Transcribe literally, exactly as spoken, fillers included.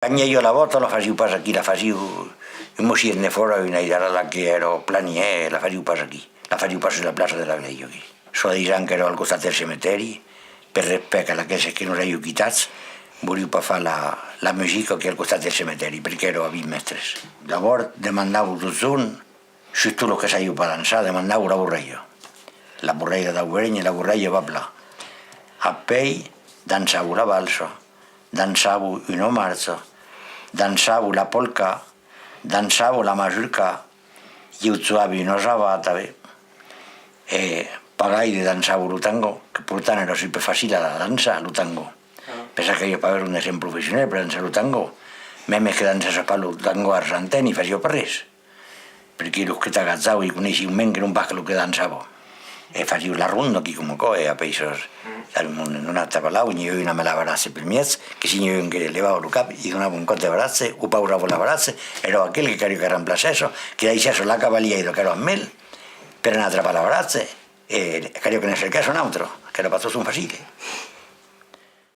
Quand i aviá la vòta, la fasián pas aquí, la fasián un bocin de fòra, un airal que èra planièr, la fasián pas aquí, la fasián pas sus la plaça de la glèisa aquí. Soi-disant qu'èra al costat del cemetèri, per respèct a aqueles que nos avián quitats, volián pas far la, la musica aquí al costat del cemetèri, perque èra a vint mètres. D'abòrd demandavan totjorn Sustot los que sabián pas dançar demandavan la borrèia. La borrèia dau Brènh e la borrèia va plan. Apèi dançavan la valsa, dançavan una marcha, dançavan la polca, dançavan la mazurca, ieu jogava una zava tanben. E pas gaire dançavan lo tango, que portant èra super facil a dançar lo tango. Pensatz que i a pas besonh d'èsser un professional per dançar lo tango. Mèmes que dançasses pas lo tango argentin, i fasiá pas res. Perque los que t'agachavan i coneissián mens que non pas que los que dançavan. E fasián la ronda aquí coma aquò, e apèi sos, un atabalau, n'i aviá un amb l'abraç pel mièg, que se n'i aviá un que levava lo cap, i donava un còp de braç, o pausava l'abraç, èra aquel que caliá que remplacèsse, que daissèsse la cavalièira qu'èra amb el, per anar trapar l'abraç, e caliá que ne cerquèsse un autre, qu'èra pas totjorn facile.